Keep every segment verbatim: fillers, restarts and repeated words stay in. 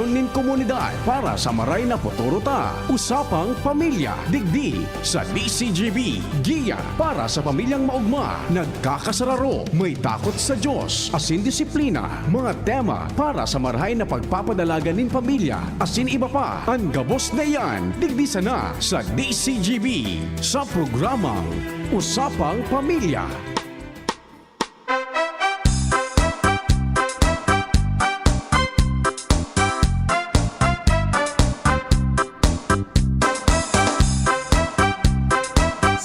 nin komunidad para sa maray na futuro ta. Usapang Pamilya, digdi sa D C G B. Giya para sa pamilyang maugma, nagkakasararo, may takot sa Diyos, asin disiplina. Mga tema para sa marahay na pagpapadalagan nin pamilya, asin iba pa. An gabos na iyan, digdi sana sa D C G B, sa programang Usapang Pamilya.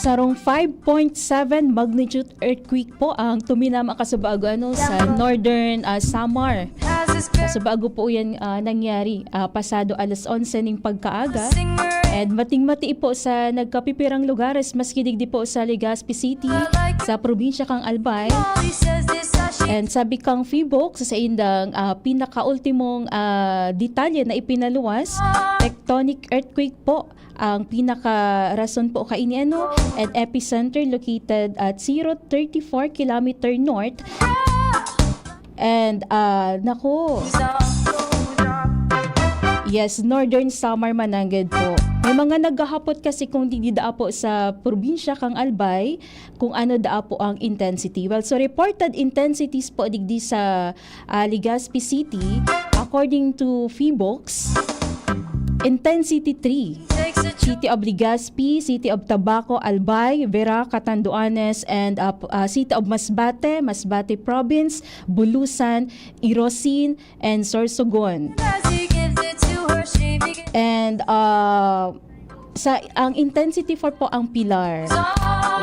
Sarong five point seven magnitude earthquake po ang tuminama kasubago, ano, sa northern, ah, Samar. Kasubago po yan, ah, nangyari, ah, pasado alas onse ning pagkaaga. And mating-mati po sa nagkapipirang lugares, maski digdi po sa Legazpi City, sa probinsya kang Albay. And sabi kang Fibox, sa indang, ah, pinakaultimong, ah, detalye na ipinaluwas, tectonic earthquake po ang pinakarason po kaini, ano, and epicenter located at zero thirty-four kilometer north. And, ah, naku. Yes, Northern Samar mananggad po. May mga naghahapot kasi kung digdi daa po sa probinsya kang Albay, kung ano daa po ang intensity. Well, so reported intensities po digdi sa, ah, Legazpi City, according to Fibox, intensity three. City of Legazpi, City of Tabaco, Albay, Vera, Catanduanes, and, ah, p-, ah, City of Masbate, Masbate Province, Bulusan, Irosin, and Sorsogon. And, ah, sa, ang intensity four po ang Pilar.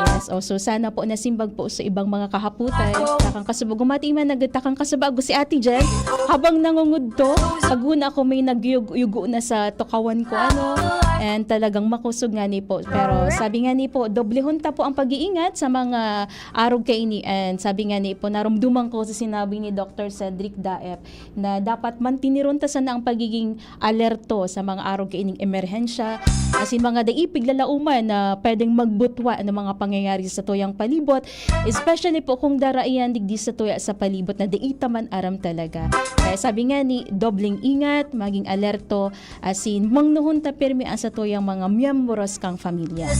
Yes, oh, so sana po nasimbag po sa ibang mga kahaputan. Takang kasubago, mati man nagtakang kasubago si Ate Jen. Habang nangungudto, paguna ako may nagyugo na sa tukawan ko, ano. And talagang makusog nga ni po. Pero sabi nga ni po, doblehon ta po ang pag-iingat sa mga arog kaini. And sabi nga ni po, narumduman ko sa sinabi ni Doctor Cedric Daep na dapat mantiniron ta sana ang pagiging alerto sa mga arog kaining emerhensya, asin mga dai piglalauman na pwedeng magbutwa ng mga pangyayari sa tuyang palibot, especially po kung dara iyan digdi sa tuya sa palibot na dai ta man aram talaga. Kaya sabi nga ni, dobleng ingat, maging alerto, asin mangnuhon ta pirmi ang sa tuyang mga miyembros kang pamilya.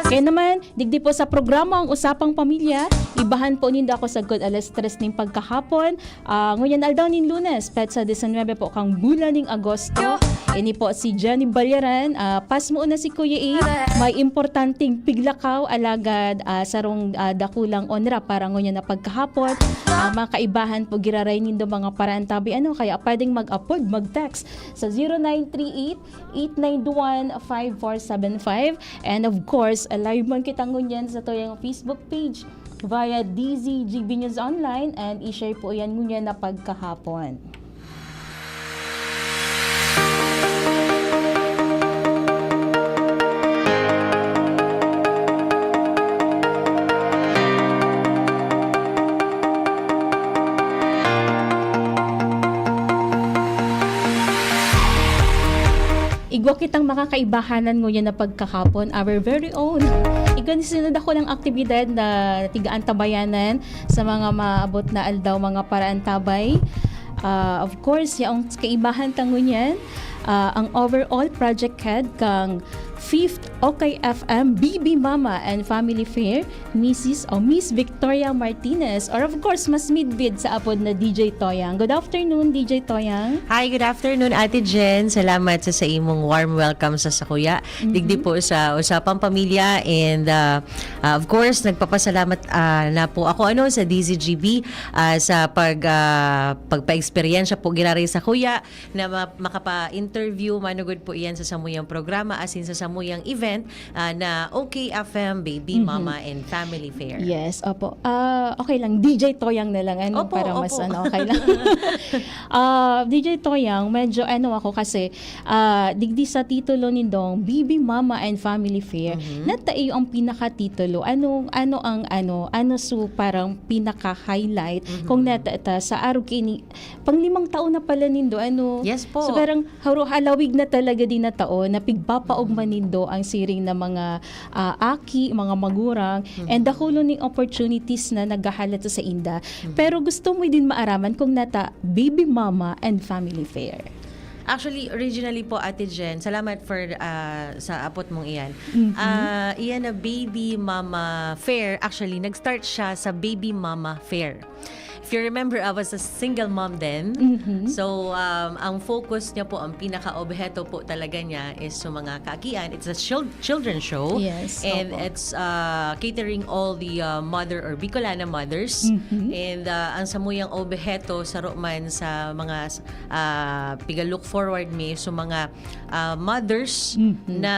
Kaya naman, digdi po sa programa ang Usapang Pamilya, ibahan po nindo ako sagkod alas tres ning pagkahapon. Ah, ngunyan aldaw nin Lunes, petsa disinwebe po kang bulan ning Agosto. Ini po si Jenny Balyaran. Ah, pasmo na si Kuya A. May importanteng piglakaw, alagad, ah, sarong, ah, dakulang onra para ngunyan na pagkahapon. Ah, mga kaibahan po, giraray nindo mga paraantabay, ano, kaya pwedeng mag-apod, mag-text sa zero nine three eight, eight nine one, five four seven five. And of course, live man kita ngunyan sa tuyang Facebook page via D Z G B News Online, and i-share po yan ngunyan na pagkahapon. Igwa kitang mga kaibahanan ngunyan na pagkahapon, our very own. Igwa ni sinod ako ng aktibidad na tigaan tabayanan sa mga maabot na aldaw, mga paraantabay. Ah, of course, yaong kaibahan ta ngunyan, ah, ang overall project head kang fifth Okay F M, B B Mama and Family Fair, Missus o Miss Victoria Martinez, or of course, mas midbid sa apod na D J Toyang. Good afternoon, D J Toyang. Hi, good afternoon, Ate Jen. Salamat sa, sa imong warm welcome sa sakuya. Mhm. Digdi po sa Usapang Pamilya and, ah, ah, of course, nagpapasalamat, ah, na po ako, ano, sa D Z G B, ah, sa pag, ah, pagpa-eksperyensya po giraray sakuya na ma-, makapa-interview, manugod po iyan sa samuyang programa, asin sa samuyang event, ah, na Okay F M, Baby Mhm. Mama and Family Fair. Yes, opo. Ah, okay lang, D J Toyang na lang, ano, Opo, para mas, opo. ano, okay lang. Ah, D J Toyang, medyo ano ako kasi, ah, digdi sa titulo nindong Baby Mama and Family Fair, Mhm. nata iyo ang pinakatitulo. Anong, ano ang, ano, ano so parang pinaka-highlight Mhm. kung nata ta sa arog kaini, panglimang taon na pala nindo, ano? Yes po. So, parang haro-, halawig na talaga din na taon na pigpapaogma Mm. nindo ang siring na mga, ah, aki, mga magurang, Mm. and dakulon ning opportunities na naghahalat sa inda. Mm. Pero gusto mo din maaraman kung nata Baby Mama and Family Fair. Actually, originally po, Ate Jen, salamat for, ah, sa apot mong iyan. Mhm. Ah, iyan na Baby Mama Fair, actually, nag-start siya sa Baby Mama Fair. If you remember, I was a single mom then. Mhm. So, um, ang focus niya po, ang pinaka-obheto po talaga niya is sa mga kaakian. It's a chil- children's show. Yes, And opo. it's uh, catering all the uh, mother or Bicolana mothers. Mhm. And uh, ang samuyang obheto saro man sa mga uh, piga-look forward mi sa mga uh, mothers Mhm. na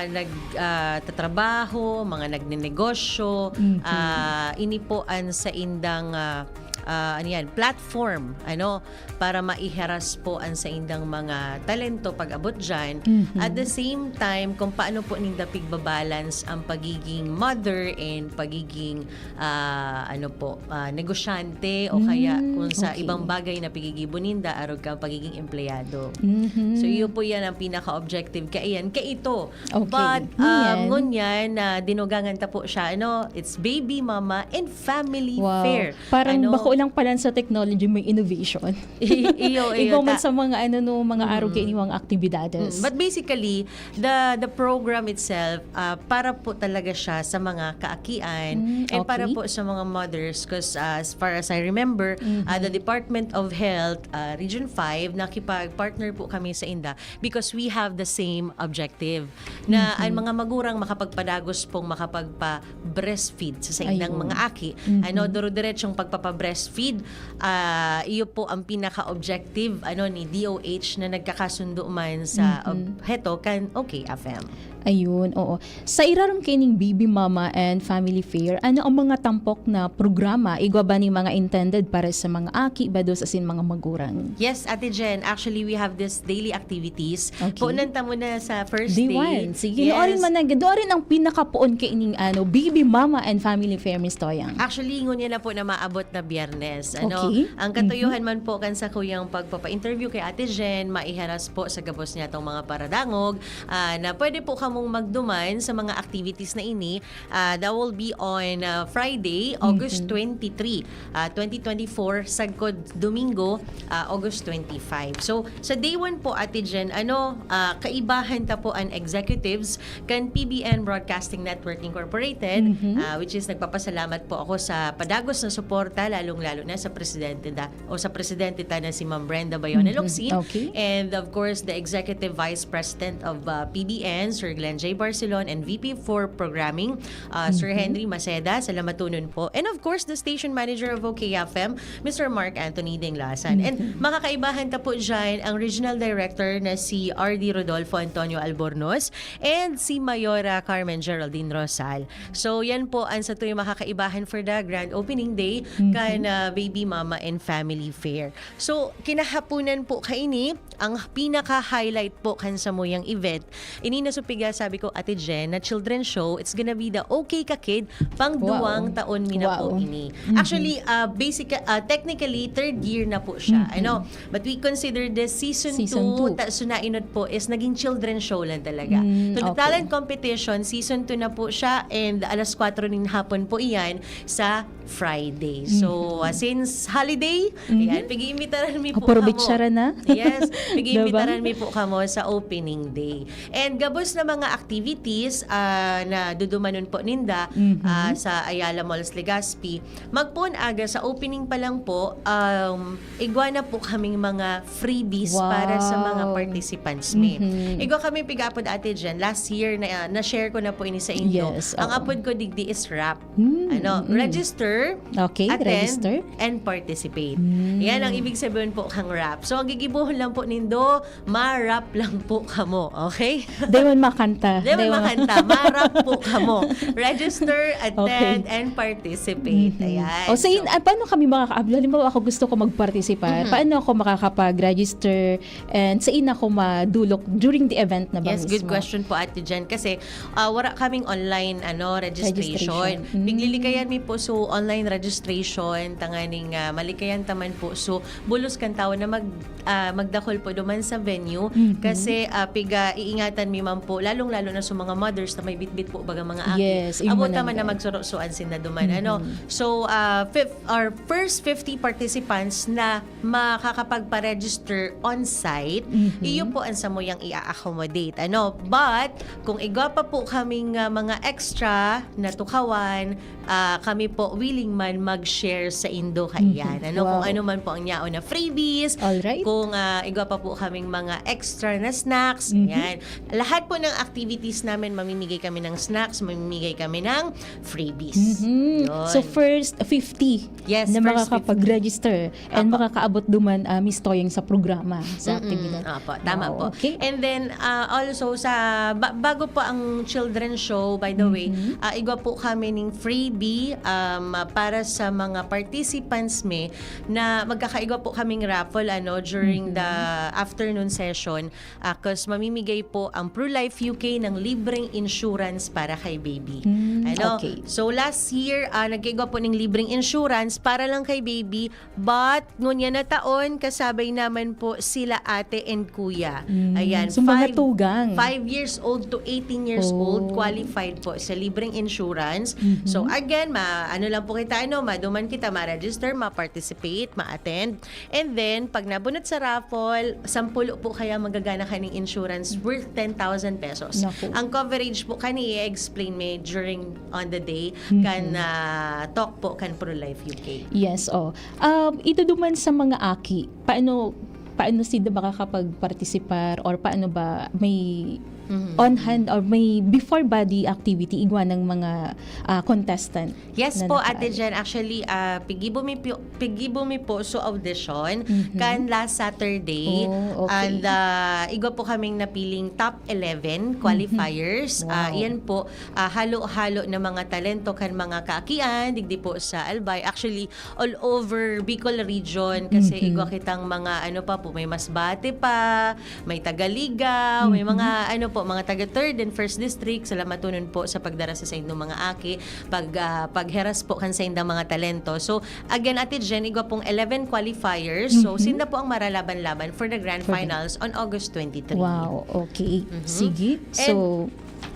nag uh, tatrabaho, mga nagnenegosyo, Mhm. uh, ini po ang sa indang uh, uh, ano yan, platform, ano, para maiharas po ang sa indang mga talento pag-abot dyan. Mhm. At the same time, kung paano po ninda pigbabalance ang pagiging mother and pagiging ah, ano po, ah, negosyante o kaya Mm, kung sa okay. ibang bagay na pigigibo ninda, arog ka pagiging empleyado. Mhm. So, iyo po yan ang pinaka-objective. Kaya yan, kaya ito. Okay. But, Yan. um, ngunyan, na dinugangan ta po siya, ano, it's Baby Mama and Family Wow. Fair. Parang Ano? bako lang pala sa technology, may innovation. I- iyo, iyo, Ikaw man ta- sa mga ano no, mga Mm. arog kay inyong aktibidades. Mm, but basically, the the program itself, ah, para po talaga siya sa mga kaakian Mm, and para okay. po sa mga mothers, because as far as I remember, Mhm. ah, the Department of Health, ah, Region five, nakipag-partner po kami sa inda because we have the same objective na Mhm. ang mga magurang makapagpadagos pong makapagpa-breastfeed sa saindang Ayun. mga aki. Mhm. Ano, duro-diretsong pagpapa-breastfeed, ah, iyo po ang pinaka-objective, ano, ni D O H na nagkakasundo man sa Mhm. obheto kan OK F M. Ayun, oo. Sa irarom kaining Baby Mama and Family Fair, ano ang mga tampok na programa igwa ba ni mga intended para sa mga aki, bados asin mga magurang? Yes, Ate Jen. Actually, we have this daily activities. Okay. Punan ta muna sa first Day day. one. Sige, Yes. noorin man na, doon rin ang pinakapoon kaining ano, Baby Mama and Family Fair, Miss Toyang. Actually, ngunyan na po na maabot na Biyernes. Ano, Okay. Ang katuyuhan man po kan sakuyang pagpapa-interview kay Ate Jen, maiharas po sa gabos niya tong mga paradangog, ah, na pwede po kamong magduman sa mga activities na ini. Ah, that will be on ah, Friday, August Mhm. twenty-three, ah, twenty twenty-four, sagkod Domingo, ah, August twenty-five. So, sa day one po, Ate Jen, ano, ah, kaibahan ta po ang executives kan P B N Broadcasting Network Incorporated, Mhm. ah, which is nagpapasalamat po ako sa padagos na suporta, lalong-lalo na sa presidente da, o sa presidente ta na si Ma'am Brenda Bayona Mhm. Locsin. Okay. And of course, the Executive Vice President of uh, P B N, Sir Glenn J Barcelon, and V P for Programming, uh, Sir Mhm. Henry Maceda, salamatonon po. And of course, the Station Manager of OK F M, Mister Mark Anthony Dinglasan. And Mhm. makakaibahan ta po dyan ang Regional Director na si R D Rodolfo Antonio Albornoz and si Mayora Carmen Geraldine Rosal. So, yan po ang sa tuwing makakaibahan for the grand opening day Mhm. kan uh, Baby Mama and Family Fair. So, kinahaponan po kaini, ang pinaka-highlight po kan samuyang event. Ini na supiga, sabi ko, Ate Jen, na children's show, it's gonna be the OK Ka Kid, pang Wow. duwang taon mi na po Wow. ini. Mhm. Actually, uh, basic, uh, technically, third year na po siya. Mhm. Ano? But we consider this season Season two, two. ta, so nainot po is naging children's show lang talaga. Mm, So, the okay. talent competition, season two na po siya, and alas kwatro nin hapon po iyan sa Friday. So, Mhm. uh, since holiday, Mhm. ayan, pag-iimbitaran mi po Apurubit kamo. siya na. Yes, pag-iimbitaran Diba? mi po kamo sa opening day. And gabos na mga activities ah, na dudumanon po ninda Mhm. ah, sa Ayala Malls, Legazpi. Magpoon aga sa opening pa lang po, um, igwa na po kaming mga freebies para sa mga Wow. participants mi. Mhm. Igwa kami pigapod, Ate Jen. Last year, na, na-share ko na po ini sa inyo. Yes, Ang oo. apod ko digdi is wrap. Hmm, Ano, mm. register, Okay, attend, register. and participate. Hmm. Yan ang ibig sabihin po kang rap. So, ang gigibohon lang po nindo, ma-rap lang po kamo. Okay? Di man makanta. Di man Di man- makanta, ma-rap po kamo. Register, attend, Okay. and participate. Mhm. Ayan. O, sa in, So, ah, paano kami makaka-, halimbawa, ako gusto ko magpartisipar. Mhm. Paano ako makakapag-register? And saan ako madulok during the event na ba Yes, good mismo? Question po, Ate Jen. Kasi ah, wala kaming online ano registration. Registration. Mm. Piglilikayan mi po so online registration tanganing, ah, malikayan ta man po. So, bulos kan tawo na mag-, ah, magdakul po duman sa venue. Kasi, ah, piga-iingatan mi man po, lalong-lalo na sa mga mothers na may bitbit po baga mga aki. Yes, Abo ta man na magsuro-suan sinda duman, ano? So, ah, fif-, our first fifty participants na makakapagpa-register on site, iyo po ang samuyang i-accommodate, ano? But, kung igwa pa po kaming, ah, mga extra na tukawan, ah, kami po willing man mag-share sa indo kaiyan. Ano, kung Wow. ano man po ang yaon na freebies, Alright. kung, ah, igwa pa po kaming mga extra na snacks, Mhm. yan. Lahat po ng activities namin, mamimigay kami ng snacks, mamimigay kami ng freebies. Mhm. Yun. So, first fifty Yes, na first makakapag-register and Apo. makakaabot duman, ah, Miss Toying sa programa, sa Mm-mm. aktibidad. Apo, tama Wow, po. okay. And then, ah, also, sa, ba-, bago po ang children's show, by the way, Mhm. ah, igwa po kami ning freebie, um, para sa mga participants mi na magkakaigwa po kaming raffle, ano, during Mhm. the afternoon session. Ah, 'cause mamimigay po ang Pro Life U K ng libreng insurance para kay baby. Hmm, Ano? okay. So, last year, ah, nagkaigwa po ng libreng insurance para lang kay baby. But, ngunyan na taon, kasabay naman po sila ate and kuya. Hmm, Ayan, so, mga five, tugang. five years old to eighteen years old, Oh. qualified po sa libreng insurance. Mhm. So, again, ma-, ano lang po kita, ano, maduman kita, ma-register, ma-participate, ma-attend. And then, pag nabunot sa raffle, sampulo po kaya magagana kaning insurance worth ten thousand pesos. Naku. Ang coverage po kani, i-explain mi during on the day, Mhm. kan, ah, talk po kan Pro Life U K. Yes, oh. Um, ito duman sa mga aki, paano, paano sila makakapag-participar or paano ba may Mhm. on hand or may before body activity igwa ng mga, ah, contestant? Yes Na po, Ate nakaali. Jen. Actually, ah, pigibo mi pi-, pigibo mi po sa audition Mhm. kan last Saturday. Oh, okay. And, ah, igwa po kaming napiling top eleven Mhm. qualifiers. Ah, Wow. yan po, ah, halo-halo na mga talento kan mga kaakian, digdi po sa Albay. Actually, all over Bicol region kasi Mhm. igwa kitang mga ano pa po, may Masbate pa, may taga Ligao, may Mhm. mga ano po, mga taga third and first district. Salamatonon po sa pagdara sa saindong mga aki, pag, ah, pagheras po kan saindang mga talento. So, again, Ate Jen, igwa pong eleven qualifiers. So, Mhm. sinda po ang maralaban-laban for the grand For the finals on August twenty-three. Wow, okay. Mhm. Sige. And So,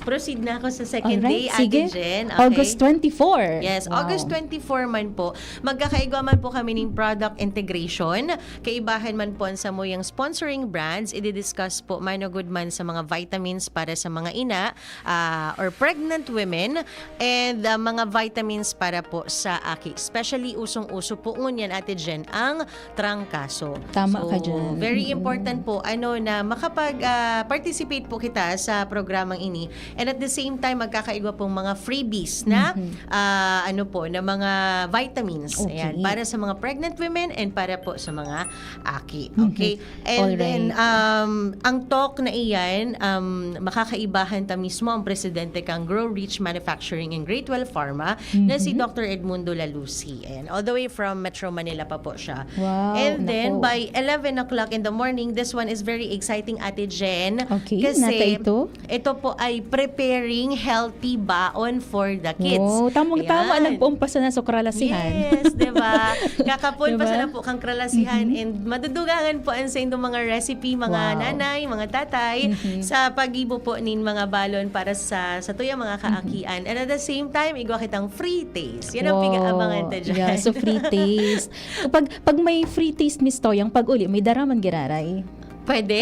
proceed na ako sa second Alright, day, Ate sige. Jen. Okay. August twenty-four. Yes, Wow. August twenty-four man po. Magkakaigwa man po kami ning product integration. Kaibahan man po ang samuyang sponsoring brands, i-discuss po man o good man sa mga vitamins para sa mga ina, ah, or pregnant women, and, ah, mga vitamins para po sa aki. Especially, usong-uso po ngunyan, Ate Jen, ang trangkaso. Tama So, ka dyan. very Mm-mm. important po, ano, na makapag, ah, participate po kita sa programang ini. And at the same time, magkakaigwa pong mga freebies na, Mhm. ah, ano po, na mga vitamins. Ayan, Okay. para sa mga pregnant women and para po sa mga aki. Mhm. Okay? And Alright. then, um, ang talk na iyan, um, makakaibahan ta mismo ang presidente kang Grow Rich Manufacturing and Great Well Pharma na si Mhm. Doctor Edmundo Lalusi. And all the way from Metro Manila pa po siya. Wow, And then, naku. by eleven o'clock in the morning, this one is very exciting, Ate Jen. Okay, Kasi nata ito? ito po ay preparing healthy baon for the kids. Wow, tamang-tama, Ayan. nagpaumpasa na sa karalasihan. Yes, di ba? Kakapon pa Di ba? sana po kang karalasihan Mhm. and madudugangan po ang sa inyong mga recipe, mga Wow. nanay, mga tatay, Mhm. sa pag-ibo po nin mga balon para sa, sa tuyang mga Mhm. kaakian. And at the same time, igwa kitang free taste. Yan ang Wow. pig-aabangan ta dyan. Yeah, so free taste. Kapag, pag may free taste, Miss Toyang, pag uli, may daraman giraray. Pwede,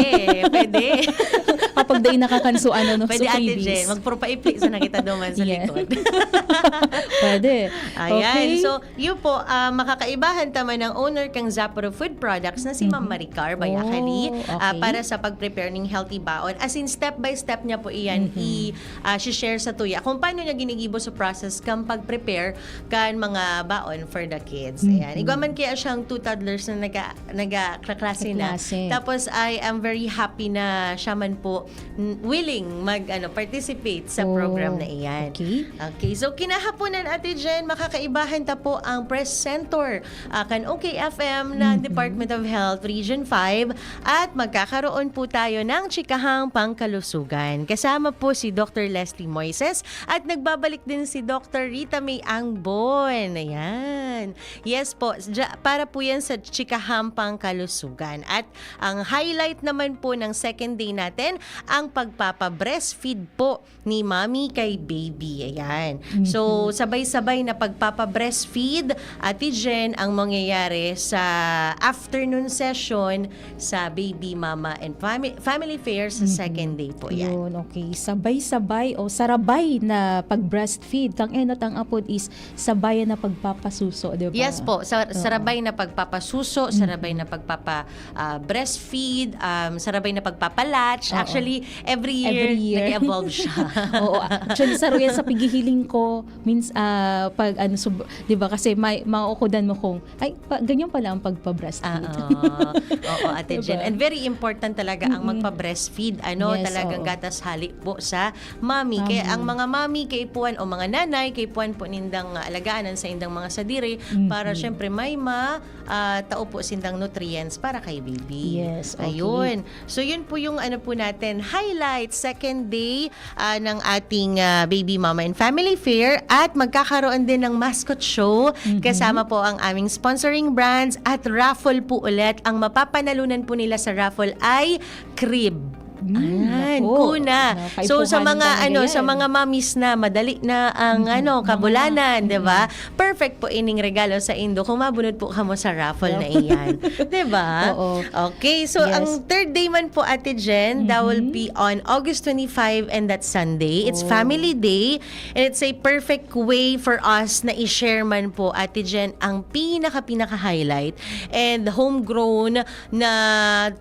pwede. Kapag dai nakakanso, ano, no, Pwede, so Ate freebies. Jen, magpurpaipli sa nakita duman sa Yan. likod. Pwede. Ayan. Okay. So, yun po, ah, makakaibahan ta man ang owner kang Zapro Food Products na si Ma'am Mhm. Maricar Bayacali, Oh, ah, okay. para sa pag-prepare ning healthy baon. As in, step by step niya po iyan Mhm. i, ah, share sa tuya. Kung paano niya ginigibo sa process kang pag-prepare kan mga baon for the kids. Ayan. Mhm. Igwa man kaya siyang two toddlers na naga-, nagkaklase na. Kaklase. Tapos, ah, I am very happy na siya man po, n-, willing mag, ano, participate sa Oh, program na iyan. Okay. Okay, so kinahaponan, Ate Jen, makakaibahan ta po ang press center, ah, kan O K F M na Mhm. Department of Health Region five, at magkakaroon po tayo ng Chikahang Pangkalusugan. Kasama po si Doctor Leslie Moises at nagbabalik din si Doctor Rita May Angbon. Ayan. Yes po, dya-, para po yan sa Chikahang Pangkalusugan. At ang highlight naman po ng second day natin, ang pagpapa-breastfeed po ni mommy kay baby. Ayan. So, Mhm. sabay-sabay na pagpapa-breastfeed, Ate Jen, ang mangyayari sa afternoon session sa baby mama and fami-, family fair sa Mhm. second day po yan. Yun, okay. Sabay-sabay o sarabay na pag-breastfeed. Kang enot ang apod is sabayan na pagpapasuso, di ba? Yes po, sa, Oo. sarabay na pagpapasuso, Mhm. sarabay na pagpapa, ah, breastfeed, um, sarabay na pagpapalatch. Oo. Actually, every year, Every year. nag-evolve siya. Oo, actually, saro yan sa pighihiling ko. Means, ah, pag ano, sub-, di ba? Kasi may, mauukodan mo kung, "Ay, pa, ganyan pala ang pagpa-breastfeed." Ah, oo. Oo, Ate Di Jen. ba? And very important talaga ang Mm-mm. magpa-breastfeed. Ano, Yes, talagang oo. gatas hali po sa mommy. Kaya Mommy. ang mga mommy, kaipuhan, o mga nanay, kaipuhan po nindang, ah, alagaan ang saindang mga sadiri para Mhm. syempre may ma-, ah, tao po sindang nutrients para kay baby. Yes, okay. Ayun. So, yun po yung ano po natin, highlight, second day, ah, ng ating, ah, Baby Mama and Family Fair. At magkakaroon din ng mascot show Mhm. kasama po ang aming sponsoring brands at raffle po ulit. Ang mapapanalunan po nila sa raffle ay crib. Mm, Ayan, nako. Kuna. Naka-, So, sa ipuhan mga, talaga ano, sa yan. mga mommies na madali na ang, Mm-mm. ano, Mga kabulanan, mm-mm. di ba? Perfect po ining regalo sa indo kung mabunod po kamo sa raffle na Raffle. iyan. Di ba? Oo. Okay, so Yes. ang third day man po, Ate Jen, that will Mm-hmm. be on August twenty-five, and that's Sunday. It's Oh. family day, and it's a perfect way for us na i-share man po, Ate Jen, ang pinaka-pinaka-highlight and homegrown na,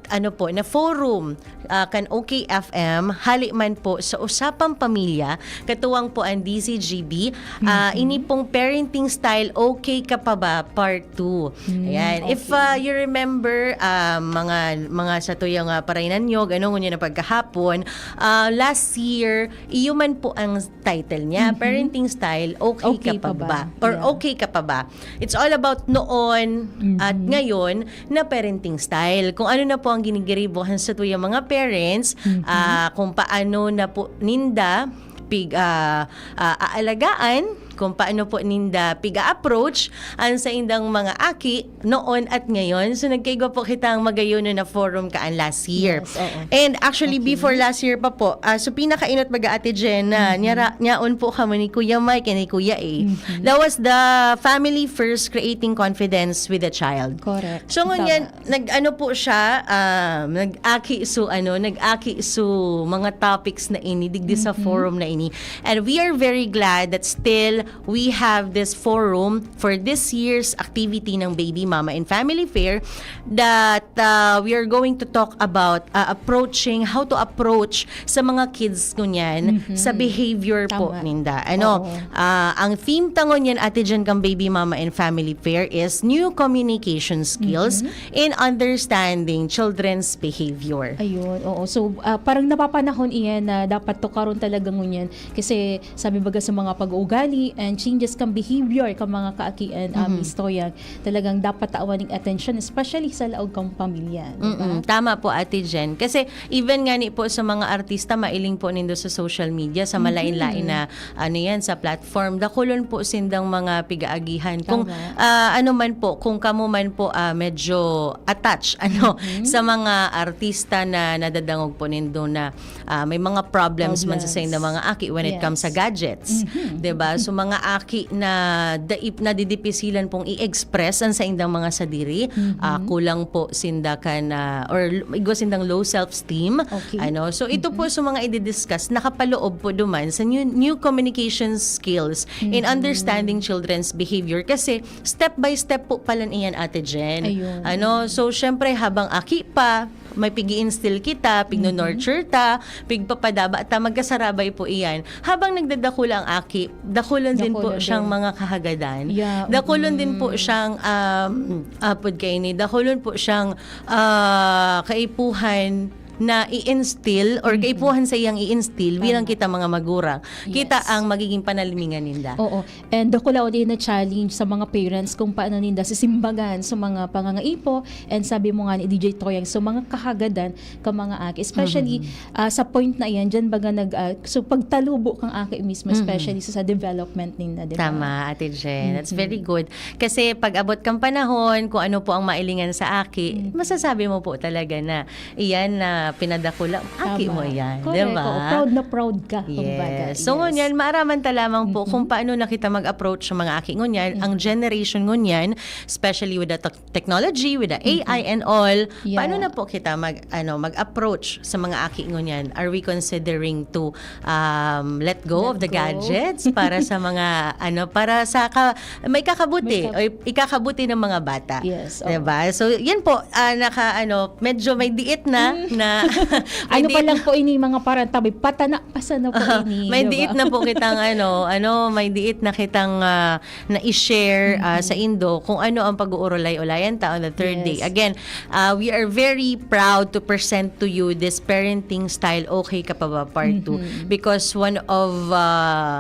ano po, na forum, ah, kan O K F M, hali man po sa Usapang Pamilya, katuwang po ang D Z G B. Ah, Mhm. ini pong Parenting Style, Okay Ka Pa Ba? Part two. Hmm, Ayan. If, okay. ah, you remember, ah, mga, mga satuyang, ah, parainanyog, ano, ngunyan na pagkahapon, ah, last year, iyo man po ang title niya, Mhm. Parenting Style, Okay Okay Ka Pa Pa Ba? Ba? Or Yeah. Okay Ka Pa Ba? It's all about noon Mhm. at ngayon na parenting style. Kung ano na po ang ginigiribo kan satuyang mga parents, Mhm. ah, kung paano na po ninda pig-, ah, ah, aalagaan, kung paano po ninda pig-a-approach ang saindang mga aki noon at ngayon. So, nagkaigwa po kitang magayon na forum kaan last year. Yes, oo. And actually, Okay. before last year pa po, ah, so pinakainot baga, Ate Jen, na Mhm. nyara-, nyaon po kamo ni Kuya Mike and ni Kuya A. Mhm. That was the Family First, Creating Confidence with a Child. Correct. So, ngunyan, Tama. nag-ano po siya, um, nag-aki so, ano, nag-aki so mga topics na ini, digdi sa Mhm. forum na ini. And we are very glad that still we have this forum for this year's activity ng Baby Mama and Family Fair that, uh, we are going to talk about, uh, approaching, how to approach sa mga kids ngunyan Mhm. sa behavior po Tama. ninda. Ano, Oo. ah, ang theme ta ngunyan, Ate Jen, kang Baby Mama and Family Fair is new communication skills Mhm. in understanding children's behavior. Ayun, oo. So, ah, parang napapanahon iyan na dapat tukaron talaga ngunyan. Kasi sabi baga sa mga pag-uugali and changes kan behavior kan mga kaakian, ah, Mhm. Miss Toya, talagang dapat tawan ning atensyon, especially sa laog kan pamilya, di ba? Mm-mm. Tama po, Ate Jen. Kasi even nga ni po sa mga artista, mailing po nindo sa social media, sa Mhm. malain-lain na, ano yan, sa platform, dakulon po sindang mga pig-aagihan. Kung, Tama. ah, ano man po, kung kamo man po, ah, medyo attached, ano, Mhm. sa mga artista na nadadangog po nindo na, ah, may mga problems man sa Problems. saindang mga aki when it comes sa Yes. gadgets. Mhm. Di ba? So, mga aki na daip, nadidipisilan pong i-express ang saindang mga sadiri, Mhm. ah, kulang po sinda kan, ah, or l-, igwa sindang low self-esteem. Okay. Ano? So, ito po Mhm. sa mga i-discuss, nakapaloob po duman sa new, new communication skills in Mhm. understanding children's behavior. Kasi, step by step po pala iyan, Ate Jen. Ayun. Ano? So, syempre, habang aki pa, may pig-i-instill kita, pigno-nurture ta, pigpapadaba ta, magkasarabay po iyan. Habang nagdadakula ang aki, dakulon din po Dakulon siyang din. mga kahagadan. Yeah, Dakulon mm. din po siyang, um, apod kaini, dakulon po siyang ah, kaipuhan na i-instill or kaipuhan sa iyang i-instill bilang kita mga magurang. Kita Yes. ang magiging panalimingan ninda. Oo. And dakula uli na challenge sa mga parents kung paano ninda sisimbagan sa mga pangangaipo. And sabi mo nga ni D J Toyang, sa mga kahagadan ka mga aki. Especially ah, sa point na iyan, dyan baga nag... ah, so pagtalubo kang aki mismo, especially sa, sa development ninda, di ba? Tama, Ate Jen. That's very good. Kasi pag abot kang panahon, kung ano po ang mailingan sa aki, masasabi mo po talaga na iyan na pinadakula, aki Tama. mo yan, di Correct. ba? Oo. Proud na proud ka, Yes. kumbaga. So, Yes. ngunyan, maaraman ta lamang po kung paano na kita mag-approach sa mga aki ngunyan, ang generation ngunyan, especially with the tech- technology, with the A I and all, Yeah. paano na po kita mag, ano, mag-approach sa mga aki ngunyan? Are we considering to um, let go of the Let go. gadgets para sa mga, ano, para sa ka, may kakabuti May ka- o ikakabuti ng mga bata. Yes, oo. Diba? So, yan po, ah, naka, ano, medyo may diit na, na may Ano pa diit lang po ini, mga parang tabi, patana, pasana po ini. May di ba? diit na po kitang ano, ano, may diit na kitang ah, na i-share ah, sa indo kung ano ang pag-uurulay-ulayan ta on the third Yes. day. Again, ah, we are very proud to present to you this parenting style, okay ka pa ba, part two. Because one of uh,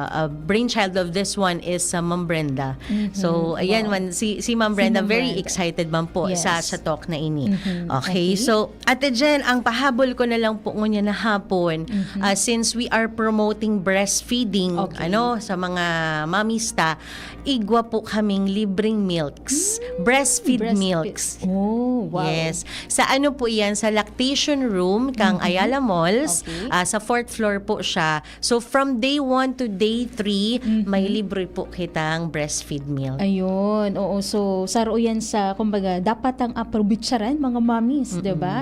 uh, brainchild of this one is uh, Ma'am Brenda. So, ayan Wow. man, si, si Ma'am Brenda, Ma'am very Brenda. excited man po Yes. sa, sa talk na ini. Mhm. Okay, Okay. so Ate Jen, ang pahabol ko na lang po ngunyan na hapon, ah, since we are promoting breastfeeding, Okay. ano, sa mga mamis ta, igwa po kaming libreng milks. Breastfeed Breastfeed. milks. Oh, wow. Yes. Sa ano po iyan? Sa lactation room kang Ayala Malls. Okay. Ah, sa fourth floor po siya. So from day one to day three, may libre po kitang breastfeed milk. Ayun, oo. So, saro yan sa, kumbaga, dapat ang aprobitsaran, mga mommies, di ba?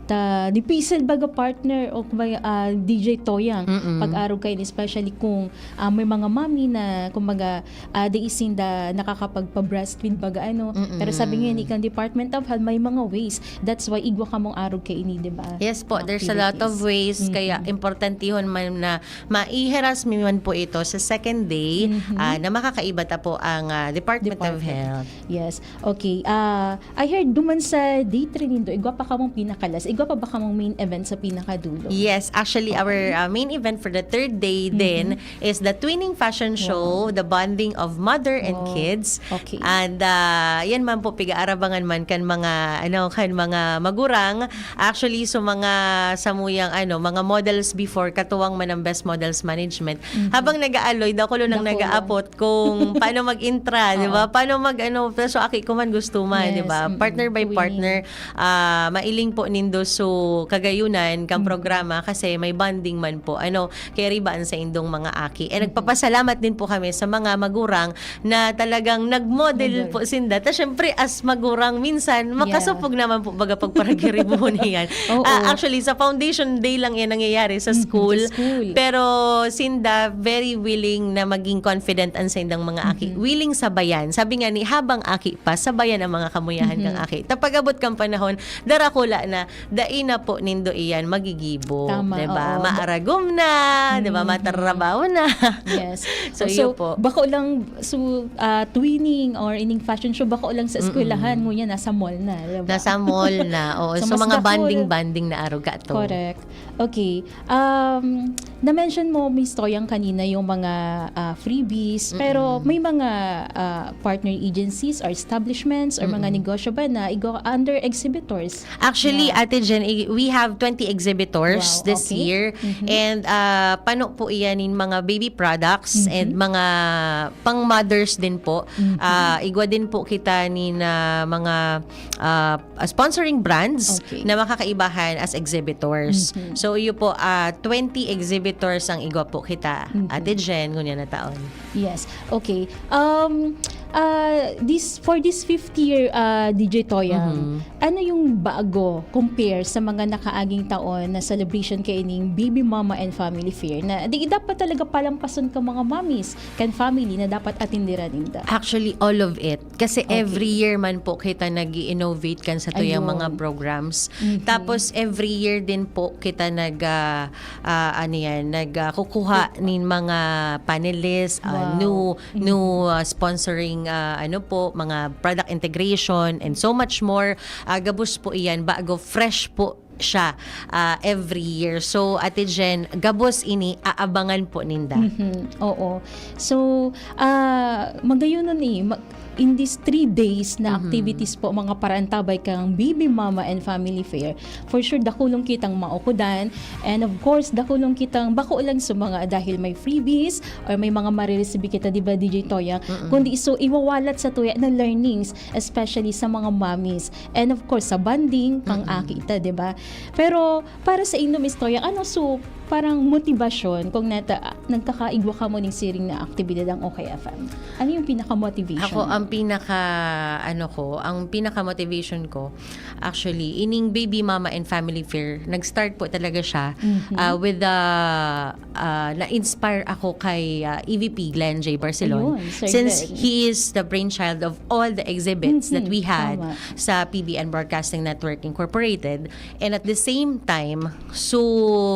Ta, dipisil baga partner o kumbaga, ah, D J Toyang, Mm-mm. pag-arog kayo, especially kung ah, may mga mommy na, kumbaga, ah, di isinda nakakapagpa-breastfeed baga ano. Mm-mm. Pero sabi ngayon, ikang Department of Health, may mga ways. That's why igwa kamong arog kaini, di ba? Yes po, Mga there's a lot of activities. ways. Mhm. Kaya importantihon man na maiheras mi man po ito sa second day Mhm. ah, na makakaiba ta po ang ah, Department, of Department. Health. Yes. Okay. Ah, I heard duman sa day three nindo, igwa pa kamong pinakalas. Igwa pa ba kamong main event sa pinakadulo? Yes, actually, our uh, main event for the third day then is the twinning fashion show, the bonding of mother and Wow. kids. Okay. And uh, yan man po, pigaarabangan man kan mga, ano, kan mga magurang. Actually, so mga samuyang, ano, mga models before, katuwang man ang Best Models Management. Habang nag-aaloy, dakulo nang Dakulo. nag-aapot kung paano mag-intra, di ba? Oo. Paano mag, ano, so aki ko man gusto man, Yes, di ba? mm-mm. Partner by Twinning. partner, ah, mailing po nindo so kagayunan kang programa kasi may bonding man po. Ano, kaya ribaan sa indong mga aki. Eh, nagpapasalamat din po kami sa mga magurang na talagang nag-model Model. po sinda. Ta syempre, as magurang, minsan, makasupog naman po baga pagparagiribo niyan. Oo. Ah, actually, sa foundation day lang yan nangyayari sa Mhm, school. sa school. Pero sinda, very willing na maging confident ang sa indang mga aki. Willing sabayan. Sabi nga ni, habang aki pa, sabayan ang mga kamuyahan kang aki. Tapag-abot kang panahon, darakula na, dai na po nindo iyan magigibo. Tama, Diba? oo. Maaragom na, diba? Matarabaw na. Yes. So, So, iyo po. bako lang, so, ah, twinning or ining fashion show, bako lang sa eskwelahan, ngunyan nasa mall na, di ba? Nasa mall na. Oo. So, So, mas mga dakula. bonding-bonding na arog ka to. Correct. Okay. Um, na-mention mo, Miss Toyang, kanina yung mga ah, freebies, pero may mga ah, partner agencies or establishments or mga negosyo ba na igo under exhibitors? Actually, Yeah. Ate Jen, i- we have twenty exhibitors Wow, this okay. year. Mhm. And ah, pano po iyan in mga baby products Mhm. and mga pang mothers din po. Mhm. Ah, igwa din po kita ni na mga ah, sponsoring brands Okay. na makakaibahan as exhibitors. Mhm. So, iyo po, ah, twenty exhibitors ang igwa po kita, Mhm. Ate Jen, ngunyan na taon. Yes. Okay. Um, Ah, this, for this fifth year, ah, D J Toyang, Mhm. ano yung bago compare sa mga nakaaging taon na celebration kaining Baby Mama and Family Fair na di dapat talaga palampason ka mga mommies kan family na dapat atindiran ninda? Actually, all of it. Kasi Okay. every year man po kita nag innovate kan sa tuyang Ayun. mga programs. Mhm. Tapos every year din po kita nag ah, ah, ano yan, nag ah, kukuha nin mga panelists, ah, Wow. new Mhm. new ah, sponsoring ah, ano po, mga product integration and so much more. Ah, gabos po iyan, bago, fresh po siya ah, every year. So, Ate Jen, gabos ini aabangan po ninda. Mhm. Oo. So, ah, magayon nun eh, ma- in these three days na Mhm. activities po, mga parantabay kang Baby Mama and Family Fair, for sure, dakulong kitang maukudan. And of course, dakulong kitang bako lang sa mga dahil may freebies or may mga marireceive kita, di ba, D J Toya? Mm-mm. Kundi so, iwawalat sa tuya na learnings, especially sa mga mommies. And of course, sa bonding, kang Mm-mm. aki ta, di ba? Pero para sa inyo, Miss Toya, ano so, parang motivasyon kung nata, nagkakaigwa ka mo ning siring na aktibidad ang O K F M? Ano yung pinaka-motivation? Ako, ang pinaka, ano ko, ang pinaka-motivation ko, actually, ining Baby Mama and Family Fair, nag-start po talaga siya Mhm. ah, with the, ah, na-inspire ako kay ah, E V P Glenn J Barcelon. Ayun, Sir Since Glenn. he is the brainchild of all the exhibits that Mhm, we had tama. sa P B N Broadcasting Network Incorporated. And at the same time, so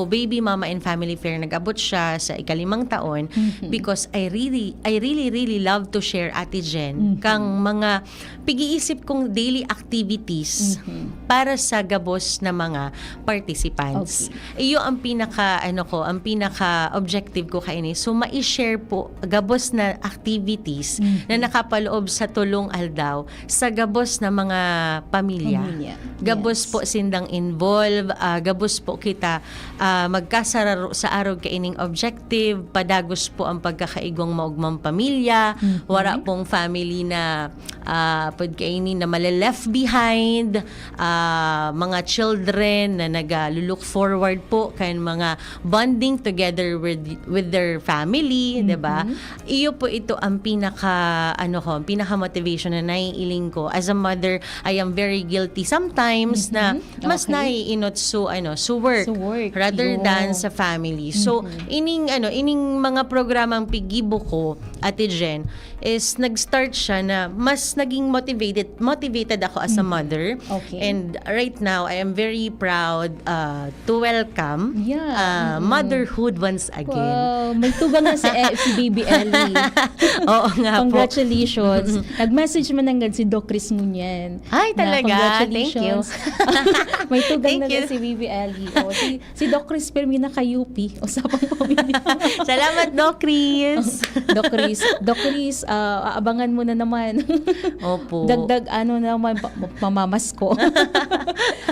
Baby Mama and Family Fair, nag-abot siya sa ikalimang taon Mhm. because I really, I really, really love to share, Ate Jen, Mhm. kang mga pag-iisip kong daily activities Mhm. para sa gabos na mga participants. Iyo ang pinaka, ano ko, ang pinaka-objective ko kaini. So, ma-share po gabos na activities Mhm. na nakapaloob sa tulong aldaw sa gabos na mga pamilya. Pamilya. Gabos Yes. po sindang involve, ah, gabos po kita ah, magkasararo sa arog kaining objective, padagos po ang pagkakaigwang maogmang pamilya, Mhm. wala pong family na ah, pwede kaini na male-left behind, ah, mga children na nag-look forward po kan mga bonding together with with their family, Mhm. di ba? Iyo po ito ang pinaka, ano ko, ang pinaka-motivation na naiiling ko. As a mother, I am very guilty sometimes na Mhm. mas Okay. naiinot so, ano, so work, So work, rather yun. than sa family. So, Mhm. ining, ano, ining mga programang pigibo ko, Ate Jen, is nag-start siya na mas naging motivated motivated ako as a Mhm. mother. Okay. And right now, I am very proud uh, to welcome Yeah. uh, Mm-mm. motherhood once again. Wow, may tugang na si, eh, si Baby Ellie. Oo nga po. Congratulations. Nag-message man nanggad si Doc Chris ngunyan. Ay, Na talaga? Thank you. Congratulations. May tugang Thank na you. Si Baby Ellie. O, si, si Doc Chris, pero may naka-U P. Usapang pamilya. Salamat, Doc Chris. Doc Chris. Doc Chris, ah, aabangan mo na naman. Opo. Dagdag ano naman, pa- mamamasko.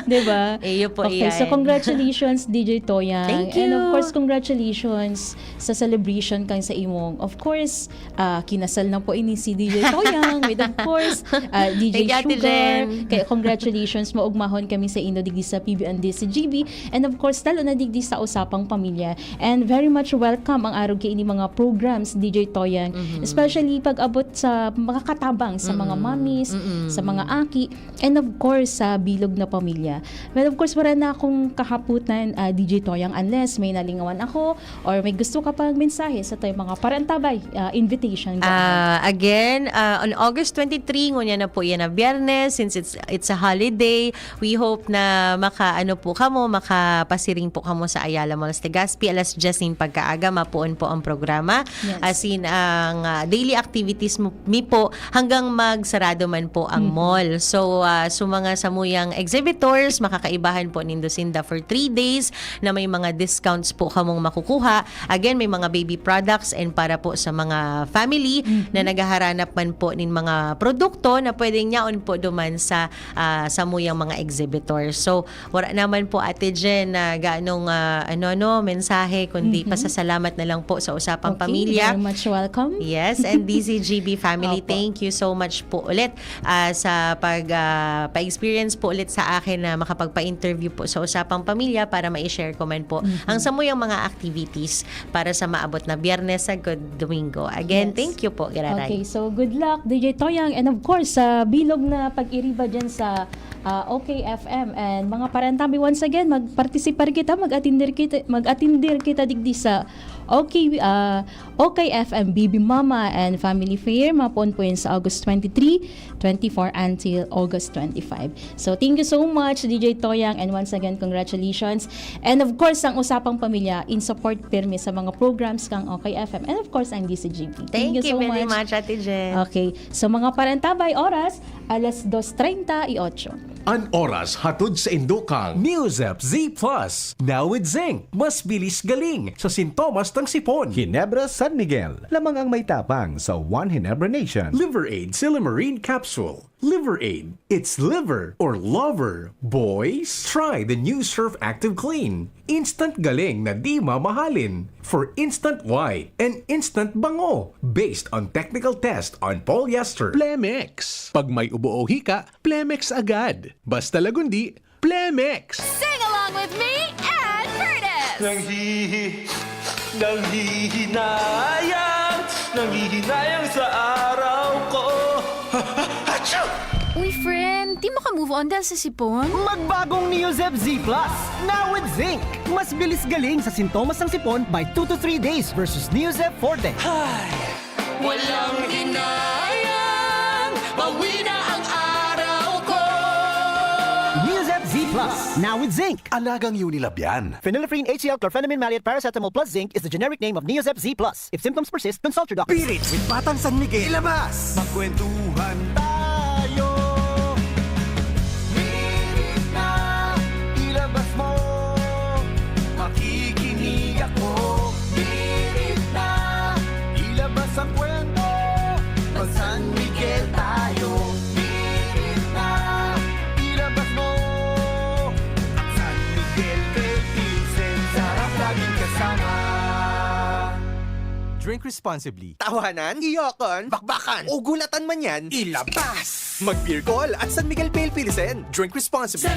Di ba? Iyo po Okay, so iyan. Congratulations, D J Toyang. Thank And of you. Course, congratulations sa celebration kan sa imong. Of course, ah, kinasal na po ini si D J Toyang with, of course, ah, D J Thank you, Ate Sugar. Jen. Kaya congratulations, maugmahon kami sa inyo digdi sa P B N D C G B. And of course, lalo na digdi sa Usapang Pamilya. And very much welcome ang arog kay ini mga programs, D J Toyang. Mhm. Especially pag abot sa makakatabang sa mga Mm-mm. mommies, Mm-mm. sa mga aki, and of course, sa bilog na pamilya. Well, of course, wala na akong kahaputan, ah, D J Toyang, unless may nalingawan ako or may gusto ka pang mensahe sa tayo mga parantabay, ah, invitation. Go ahead. Ah, again, ah, on August twenty-three, ngunya na po yan na Biyernes, since it's it's a holiday, we hope na maka, ano po kamo, makapasiring po kamo sa Ayala Malls, Legazpi, alas diyes nin pagkaaga, mapuon po ang programa. Yes. As in, ang ah, daily activities mo, mi po, hanggang magsarado man po ang Mhm. mall. So, ah, so mga samuyang exhibitors, makakaibahan po nindo sinda for three days na may mga discounts po kamong makukuha. Again, may mga baby products and para po sa mga family Mhm. na naghaharanap man po nin mga produkto na pwedeng yaon po duman sa ah, samuyang mga exhibitors. So, wala naman po, Ate Jen, na ganong ah, ano-ano, mensahe, kundi Mhm. pasasalamat na lang po sa Usapang Okay, Pamilya. Very much welcome. Yes, and D Z G B family, Opo. Thank you so much po ulit ah, sa pag ah, pa-experience po ulit sa akin na makapagpa-interview po sa Usapang Pamilya para ma-share ko man po ang samuyang mga activities para sa maabot na Biyernes sa Domingo. Again, Yes. Thank you po, Giraray. Okay, so good luck, D J Toyang. And of course, sa bilog na pag-iriba dyan sa ah, O K F M. And mga parantabi, once again, mag-participar kita, mag-atindir kita, mag-atindir kita digdi sa O K, ah, O K F M Bibi Mama and Family Fair, mapoon po yun sa August twenty-three, twenty-four until August twenty-five. So, thank you so much, D J Toyang, and once again, congratulations. And of course, ang Usapang Pamilya, in support pirmi sa mga programs kang O K F M. And of course, ang D C G P. Thank, you, so very much. much, Ate Jen. Okay, so mga parantabay, oras, alas dos treinta y ocho. An oras hatod sa indokang Neosep Z Plus, now with zinc. Mas bilis galing sa sintomas ng sipon. Ginebra San Miguel, lamang ang may tapang sa One Ginebra Nation. Liver Aid Silimarin Capsule. Liver Aid, it's liver or lover, boys. Try the new Surf Active Clean. Instant galing na di mamahalin. For instant white and instant bango. Based on technical test on polyester. Plemex. Pag may ubo o hika, Plemex agad. Basta lagundi, Plemex! Sing along with me and Curtis! Nanghihi, nanghihinayang, nanghihinayang sa araw ko. Achoo! Uy, friend, di mo ka move on dahil sa sipon? Magbagong Neosep Z Plus, now with zinc. Mas bilis galing sa sintomas ng sipon by two to three days versus Neosep Forte. Walang hinayang, bawi na ang araw ko. Neosep Z Plus, now with zinc. Alagang Unilab yan. Phenylephrine H C L chlorphenamine maleate paracetamol plus zinc is the generic name of Neosep Z Plus. If symptoms persist, consult your doctor. Spirit with Batang San Miguel. Ilabas! Magkwentuhan tayo. Hirit na, ilabas mo. Makikinig ako. Hirit na, ilabas ang kwento. Mag San Miguel tayo. Hirit na, ilabas mo. At San Miguel kay Pilsen, sarap laging kasama. Drink responsibly. Tawanan, iyokon, bakbakan, o gulatan man yan, ilabas! Mag-beer call at San Miguel Pale Pilsen. Drink responsibly.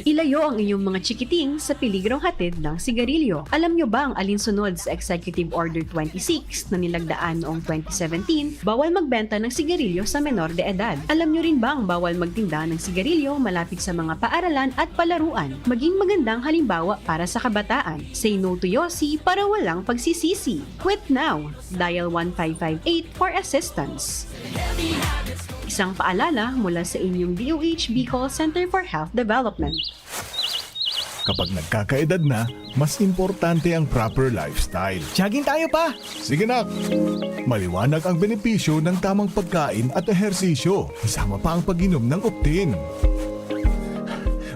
Ilayo ang inyong mga chikiting sa peligrong hatid ng sigarilyo. Alam nyo bang alinsunod sa Executive Order twenty-six na nilagdaan noong twenty seventeen, bawal magbenta ng sigarilyo sa menor de edad? Alam nyo rin bang bawal magtinda ng sigarilyo malapit sa mga paaralan at palaruan? Maging magandang halimbawa para sa kabataan. Say no to Yossi para walang pagsisisi. Quit now! Dial one five five eight for assistance. Isang paalala mula sa inyong D O H Bicol Center for Health Development. Kapag nagkakaedad na, mas importante ang proper lifestyle. Jogging tayo pa! Sige na! Maliwanag ang benepisyo ng tamang pagkain at ehersisyo, kasama pa ang pag-inom ng Optin.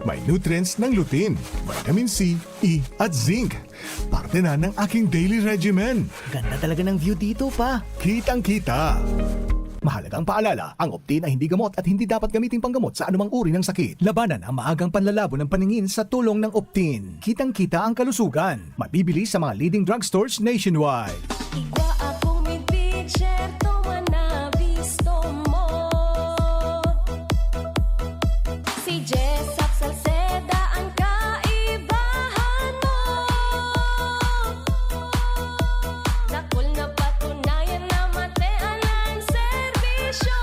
May nutrients ng lutein, vitamin C, E at zinc. Parte na ng aking daily regimen. Ganda talaga ng view dito, pa. Kitang-kita. Mahalagang paalala, ang Optin ay hindi gamot at hindi dapat gamiting panggamot sa anumang uri ng sakit. Labanan ang maagang panlalabo ng paningin sa tulong ng Optin. Kitang-kita ang kalusugan. Mabibili sa mga leading drugstores nationwide. Igwa akong midpitcher, tuman na bisto mo. Si Jessop Salceda ang kaibahan mo. Dakul na patunayan na matean ang serbisyo.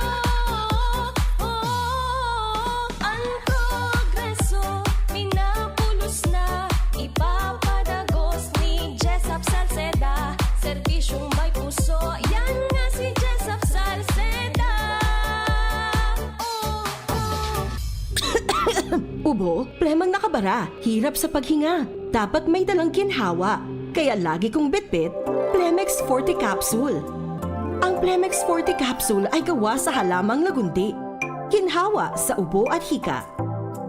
Oh, ang progreso, minapulos na, ipapadagos ni Jessop Salceda. Serbisyong may puso, yan nga si Jessop Salceda. Oh, oh. Ubo, plemang nakabara, hirap sa paghinga. Dapat may dalang ginhawa. Kaya lagi kong bitbit, Plemex Forte Capsule. Ang Plemex Forte Capsule ay gawa sa halamang lagundi. Ginhawa sa ubo at hika.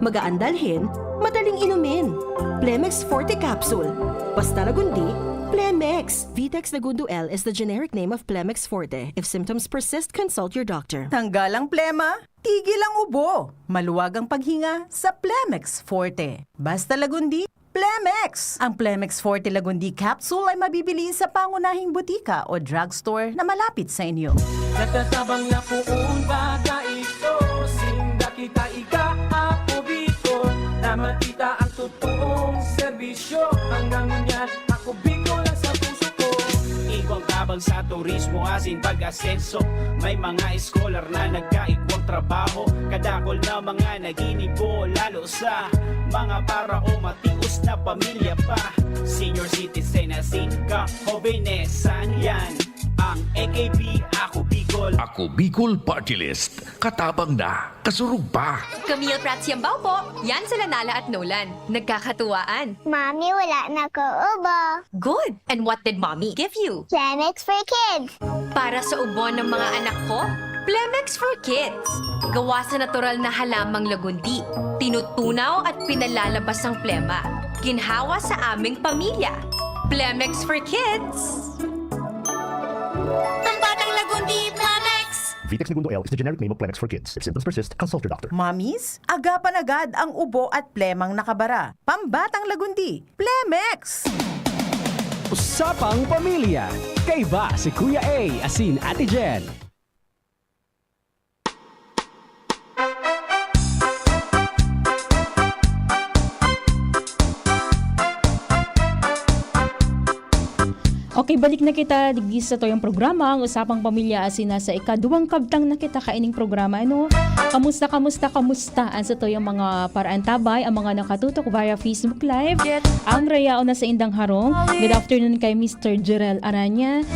Magaan dalhin, madaling inumin. Plemex Forte Capsule. Basta lagundi, Plemex. Vitex Lagundo L is the generic name of Plemex Forte. If symptoms persist, consult your doctor. Tanggal ang plema, tigil ang ubo, maluwag ang paghinga sa Plemex Forte. Basta lagundi, Plemex! Ang Plemex Forte Lagundi Capsule ay mabibili sa pangunahing butika o drugstore na malapit sa inyo. Natatabang na poon baga ito. Sinda kita ika, Ako Bicol. Na makita ang totoong serbisyo. Hanggang ngunyan, Ako Bicol ang sa puso ko. Igwang tabang sa turismo asin pag-asenso. May mga eskolar na nagkaigwang trabaho. Kadakol na mga naginibo, lalo sa mga para o matios na pamilya pa. Senior citizen asin kahobenesan yan. Ang A K B, Ako Bicol. Ako Bicol Party List. Katabang na. Kasurog pa. Camille Prats Yambao po. Yan sila Nala at Nolan. Nagkakatuwaan. Mami, wala na ko ubo. Good. And what did mommy give you? Plemex for kids. Para sa ubo ng mga anak ko, Plemex for Kids. Gawa sa natural na halamang lagundi. Tinutunaw at pinalalabas ang plema. Ginhawa sa aming pamilya. Plemex for Kids. Pambatang Lagundi, Plemex! Vitex Negundo L is the generic name of Plemex for kids. If symptoms persist, consult your doctor. Mommies, agapan agad ang ubo at plemang nakabara. Pambatang Lagundi, Plemex! Usapang Pamilya. Kaiba si Kuya A asin Ate Jen. Okay, balik na kita digdi sa tuyang programa, ang Usapang Pamilya, asin nasa ikaduwang kabtang na kita kaining programa, ano? Kamusta, kamusta, kamusta? Ang sa tuyang mga paraantabay, ang mga nakatutok via Facebook Live, ang rayaon na sa indang harong. Good afternoon kay Mister Jerel Aranya,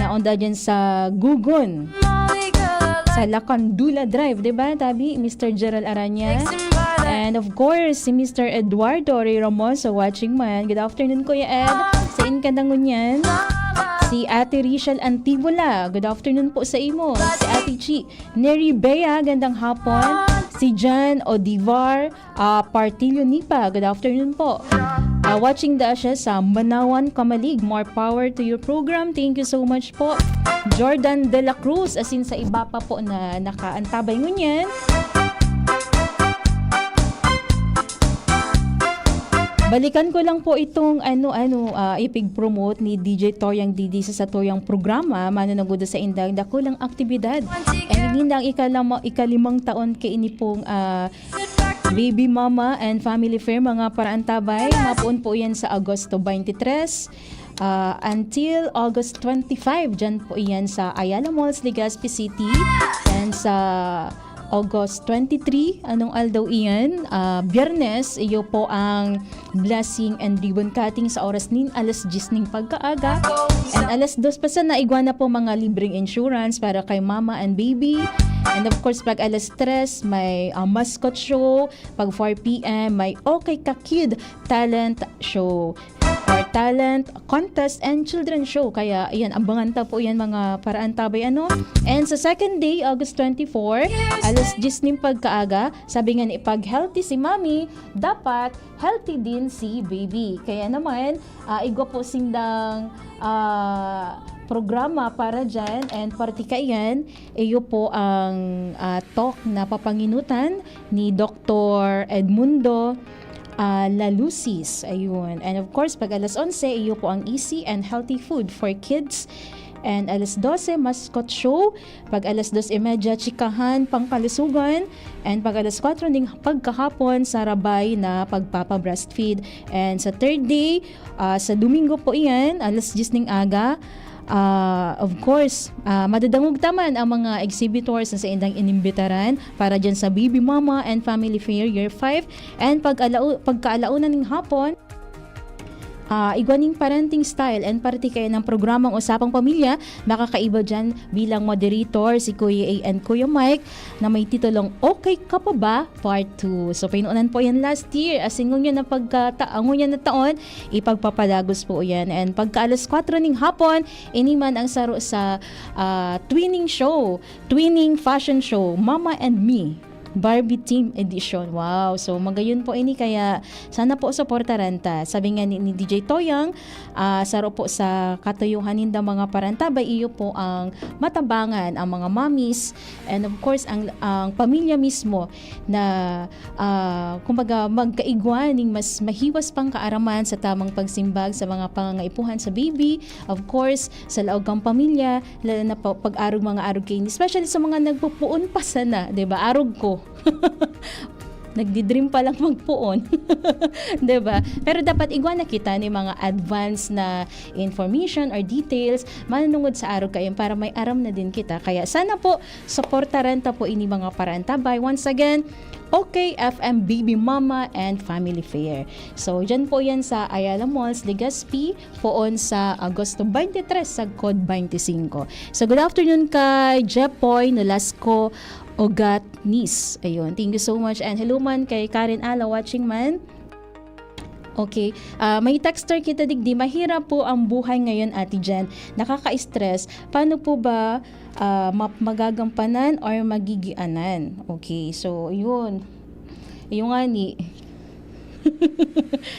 na onda dyan sa Gugon, sa Lacandula Drive, di ba, tabi, Mister Jerel Aranya? And of course, si Mister Eduardo Ray Ramoso watching man. Good afternoon, Kuya Ed. Sa inka na ngunyan. Si Ate Rachel Antibola. Good afternoon po sa imo. Si Ate Chi. Neri Bea, gandang hapon. Si Jan Odivar ah, Partillo Nipa. Good afternoon po. Ah, watching da siya sa Manawan, Camalig. More power to your program. Thank you so much po. Jordan De La Cruz, asin sa iba pa po na nakaantabay ngunyan. Balikan ko lang po itong ano-ano, ah, ipig-promote ni D J Toyang Didi sa satuyang programa, manunugod sa indang dakulang aktibidad. And hindi lang ikalama, ikalimang taon kaini pong, ah, Baby Mama and Family Fair, mga paraantabay. Mapoon po yan sa Agosto twenty-three, ah, until August twenty-five. Diyan po yan sa Ayala Malls, Legazpi City. And sa August twenty-three, anong aldaw iyan? Ah, Biyernes, iyo po ang blessing and ribbon cutting sa oras nin alas diyes ning pagkaaga. And alas dos pa sana, igwa na po mga libreng insurance para kay mama and baby. And of course, pag alas tres, may, ah, mascot show. Pag four p m, may Okay Ka Kid Talent Show or Talent Contest and Children Show. Kaya, ayan, abangan ta po yan, mga paraantabay, ano? And sa second day, August twenty-four, alas diyes nin pagkaaga, sabi nga ni, pag healthy si mami, dapat healthy din si baby. Kaya naman, ah, igwa po sindang, ah, programa para dyan and parti kaiyan, iyo po ang, ah, talk na papanginutan ni Doktor Edmundo, ah, Lalusis. Ayun. And of course, pag alas onse, iyo po ang easy and healthy food for kids. And alas dose, mascot show. Pag alas dos y media, chikahan, pangkalusugan. And pag alas kwatro ning pagkahapon, sarabay na pagpapa-breastfeed. And sa third day, ah, sa Domingo po iyan, alas diyes ning aga, ah, of course, ah, madadangog ta man ang mga exhibitors na sa indang inimbitaran para dyan sa Baby Mama and Family Fair Year five. And pag alau-, pagkaalauna ning hapon, ah, igwa ning parenting style and parti kaya ng programang Usapang Pamilya, makakaiba dyan bilang moderator si Kuya A and Kuya Mike na may titulong Okay Ka Pa Ba? Part two. So, pinuunan po yan last year. As in, ngunyan na pagkata-, ngunyan na taon, ipagpapadagos po yan. And pagka alas kwatro ning hapon, ini man ang saro sa, ah, twinning show, twinning fashion show, Mama and Me. Barbie Team Edition. Wow! So, magayon po ini, kaya sana po suportaran ta. Sabi nga ni, ni D J Toyang, ah, saro po sa katuyuhan ninda mga parantabay, iyo po ang matabangan, ang mga mommies, and of course, ang, ang pamilya mismo na, ah, kumbaga, magkaigwa ning mas mahiwas pang kaaraman sa tamang pagsimbag sa mga pangangaipuhan sa baby. Of course, sa laog kang pamilya, lalo na pa, pag arog, mga arog kaini, especially sa mga nagpupuon pa sana, 'di ba? Arog ko. Nagdi-dream pa lang magpuon. 'Di ba? Pero dapat igwa na kita ni mga advance na information or details manunungod sa arog kayan para may aram na din kita. Kaya sana po, suportaran ta po ini mga parantabay. Once again, OK F M Baby Mama and Family Fair. So, dyan po yan sa Ayala Malls, Legazpi, poon sa Agosto twenty-three sagkod twenty-five. So, good afternoon kay Jepoy Nolasco Ogatnis. Ayun, thank you so much. And hello man kay Karen Ala, watching man. Okay. Ah, may texter kita digdi, "Mahirap po ang buhay ngayon, Ate Jen. Nakaka-stress. Paano po ba, ah, ma-, magagampanan or magigianan?" Okay. So, yun. Yung nga ni,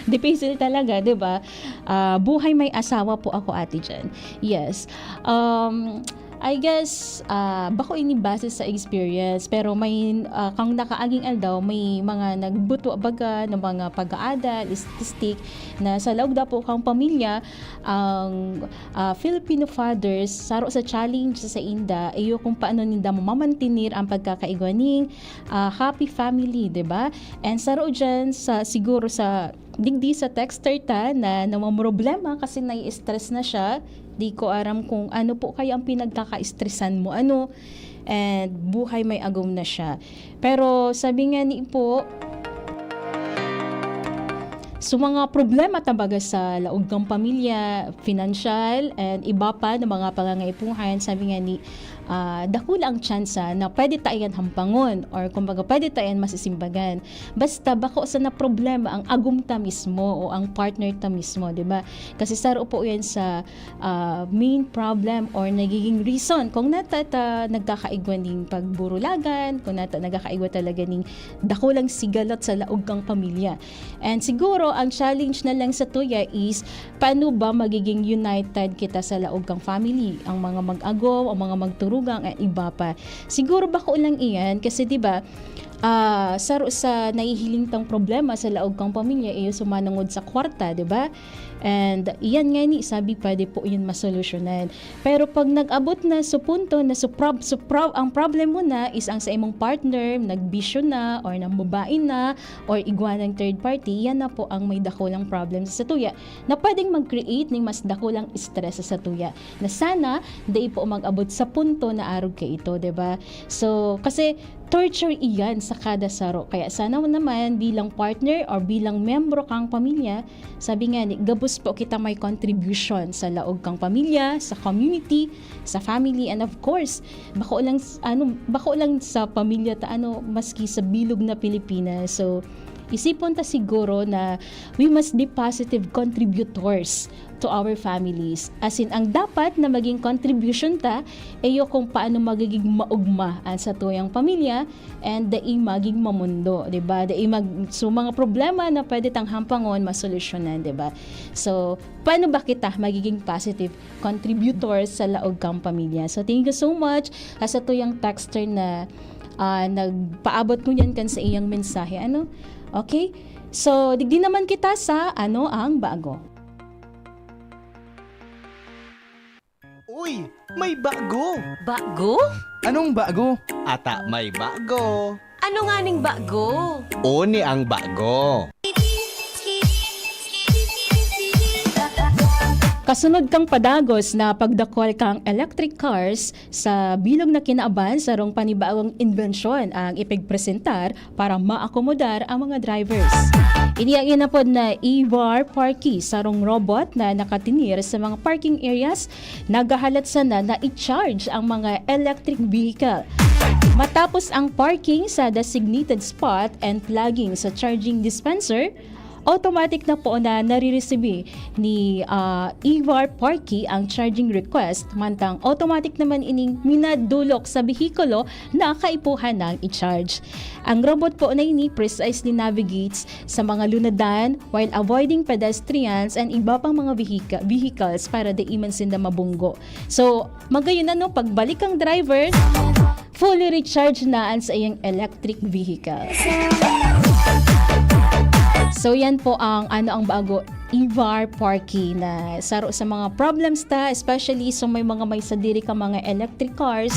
difícil talaga, 'di ba? Ah, buhay may asawa po ako, Ate Jen. Yes. Um, I guess, ah, bako ini base sa experience, pero may, ah, kang nakaaging aldaw, may mga nagbuto baga ng mga pag-aadal, statistic, na sa laog daw po kang pamilya, ang, ah, Filipino fathers, saro sa challenge sa inda, iyo kung paano ninda mamamantinir ang pagkakaigwa ning, ah, happy family, 'di ba? And saro dyan sa, siguro sa digdi sa texter ta na namomroblema kasi nai-stress na siya. Di ko aram kung ano po kaya ang pinagkaka-stressan mo, ano, and buhay may agom na siya. Pero sabi nga ni po, so mga problema, tambaga, sa laog kang pamilya, financial, and iba pa na mga pangangaipuhan, sabi nga ni, ah, dakula ang tsansa na pwede ta iyan hampangon or kumbaga pwede ta iyan masisimbagan. Basta bako sana problema ang agom ta mismo o ang partner ta mismo, 'di ba? Kasi saro po 'yan sa, ah, main problem or nagiging reason kung nata ta nagkakaigwa ning pagburulagan, kung nata nagkakaigwa talaga ning dakulang sigalot sa laog kang pamilya. And siguro ang challenge na lang sa tuya is paano ba magiging united kita sa laog kang family, ang mga mag-agom, ang mga magturugang, at iba pa. Siguro bako lang iyan kasi, 'di ba, ah, saro sa nahihiling tang problema sa laog kang pamilya iyo sumanungod sa kwarta, 'di ba? And iyan nga ni, sabi, pwede po yun masolusyonan. Pero pag nag-abot na sa punto na sa prob-, sa prob-, ang problem mo na is ang sa imong partner, nagbisyo na, or nang babae na, or igwa ng third party, yan na po ang may dakulang problem sa satuya na pwedeng mag-create ng mas dakulang stress sa satuya na sana dai po mag-abot sa punto na arog kaito, 'di ba? So, kasi torture iyan sa kada saro. Kaya sana naman bilang partner or bilang miyembro kang pamilya, sabi nga ni, gabos po kita may contribution sa laog kang pamilya, sa community, sa family, and of course, bako lang s-, ano, bako lang sa pamilya ta, ano, maski sa bilog na Pilipinas. So, isipon ta siguro na we must be positive contributors to our families. As in, ang dapat na maging contribution ta, iyo kung paano magiging maugma ang satuyang pamilya and dai maging mamundo, 'di ba? Dai mag-, so, mga problema na pwede tang hampangon, masolusyonan, 'di ba? So, paano ba kita magiging positive contributors sa laog kang pamilya? So, thank you so much sa satuyang texter na, ah, nagpaabot ngunyan kan sa iyang mensahe, ano? Okay? So, digdi naman kita sa Ano ang Bago? Uy, may bago! Bago? Anong bago? Ata may bago. Ano nganing bago? Oni ang bago. Kasunod kang padagos na pagdakol kang electric cars, sa bilog na kinaban, sarong panibagong imbensyon ang ipigpresentar para maakomodar ang mga drivers. Ini ang inapod na E-Var Parky, sarong robot na nakatinir sa mga parking areas, naghahalat sana na i-charge ang mga electric vehicle. Matapos ang parking sa designated spot and plugging sa charging dispenser, Automatic na po na nare-receive ni, ah, Evar Parky ang charging request, mantang automatic naman ining minadulok sa behikulo na kaipuhan nang i-charge. Ang robot po na ini precisely navigates sa mga lunadan while avoiding pedestrians and iba pang mga vehicle, vehicles para di man sinda mabunggo. So, magayon ano, pagbalik ang driver, fully recharged na ang sa iyang electric vehicle. So, yan po ang, ano, ang bago, Evar Parky na saro sa mga problems ta, especially sa may mga may sadiri ka mga electric cars.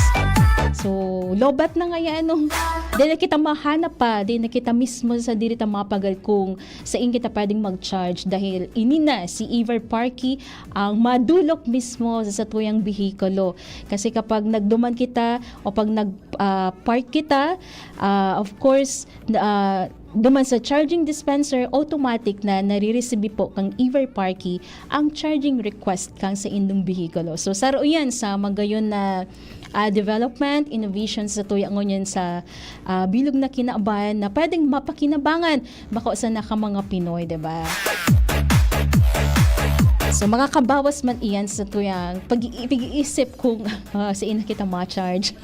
So, lobat na nga yan, ano. Di na kita mahanap pa, di na kita mismo sa diri ta mapagal kung saan kita pwedeng mag-charge dahil ini na si Evar Parky ang madulok mismo sa satuyang behikulo. Kasi kapag nagduman kita o pag nag, ah, park kita, ah, of course, na, ah, duman sa charging dispenser, automatic na nare-receive po kang Evar Parky ang charging request kang sa indong behikulo. So, saro yan sa magayon na, ah, development, innovation sa tuya ngunyan sa, ah, bilog na kinaban na pwedeng mapakinabangan bako sa naka mga Pinoy, di ba? So, makakabawas man iyan sa tuyang pag-i-, pag-iisip kung, ah, saan na kita ma-charge.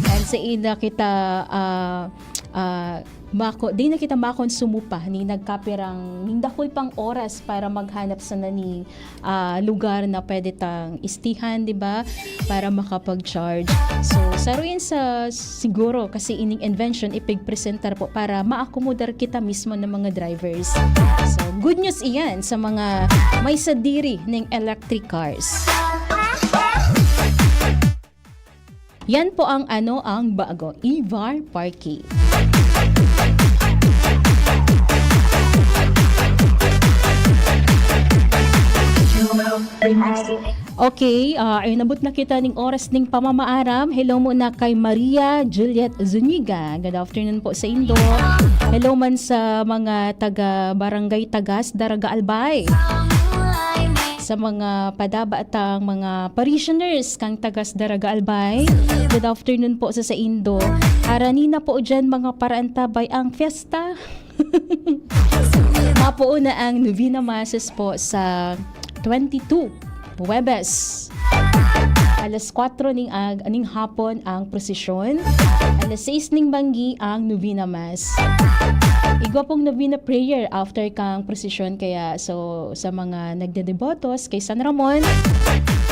And saan na kita, ah, ah, mako-, di na kita makonsumo pa ni nagkapirang, ning dakul pang oras para maghanap sa nani, ah, lugar na pwede tang istihan, di ba? Para makapag-charge. So, saro yan sa siguro kasi ining invention ipigpresentar po para maakomodar kita mismo ng mga drivers. So, good news iyan sa mga may sadiri ng electric cars. Yan po ang ano ang bago, Evar Parky. Okay, ah, ay nabot na kita ning oras ning pamamaaram. Hello muna kay Maria Juliet Zuniga. Good afternoon po sa indo. Hello man sa mga taga Barangay Tagas, Daraga Albay. Sa mga padaba tang mga parishioners kang Tagas, Daraga Albay. Good afternoon po sa saindo. Harani na po dyan mga paraantabay ang fiesta. Mapuuna ang Novena Masses po sa twenty-two, Huwebes. Alas kwatro ning ag-, ning hapon ang prosesyon. Alas sais ning banggi ang Novena Mass. Igwa pong Novena prayer after kang prosesyon. Kaya, so, sa mga nagdedebotos kay San Ramon,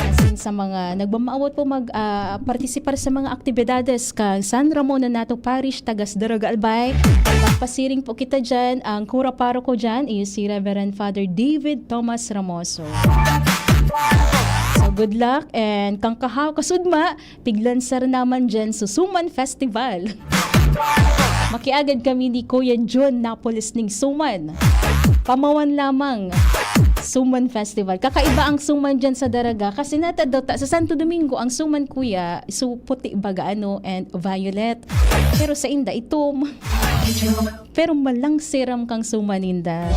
as in, sa mga nagmamaawat po mag, ah, partisipar sa mga aktibidades kang San Ramon Nonato Parish, Tagas, Daraga Albay, magpasiring po kita dyan. Ang kura paroko dyan is si Reverend Father David Thomas Ramoso. So, good luck and kang kahaw kasudma, piglansar naman dyan sa Suman Festival. Makiagad kami ni Kuya John Napoles ning Suman. Pamawan lamang. Suman Festival. Kakaiba ang Suman dyan sa Daraga kasi natadaw ta sa Santo Domingo ang Suman, Kuya, so puti baga ano and violet. Pero sa inda, itom. Pero malang siram kang Suman ninda.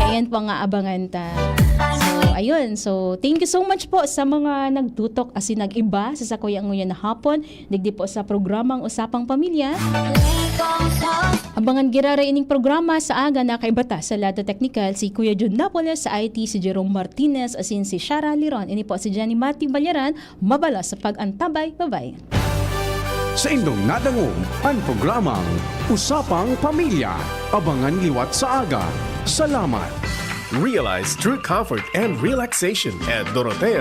Kaya yan po ang aabangan ta. So, ayun. So, thank you so much po sa mga nagtutok asin nag-iba sa sakuya nguyan na hapon. Digdi po sa programang Usapang Pamilya. Abangan giraray ining programa sa aga na kaiba ta sa Lado Teknikal, si Kuya Jun Napoles sa I T, si Jerome Martinez, asin si Shara Liron. Ini po si Jenny Mati Balyaran, mabala sa pag-antabay. Bye-bye. Sa indong nadangog, ang programang Usapang Pamilya. Abangan liwat sa aga. Salamat. Realize true comfort and relaxation at Dorotea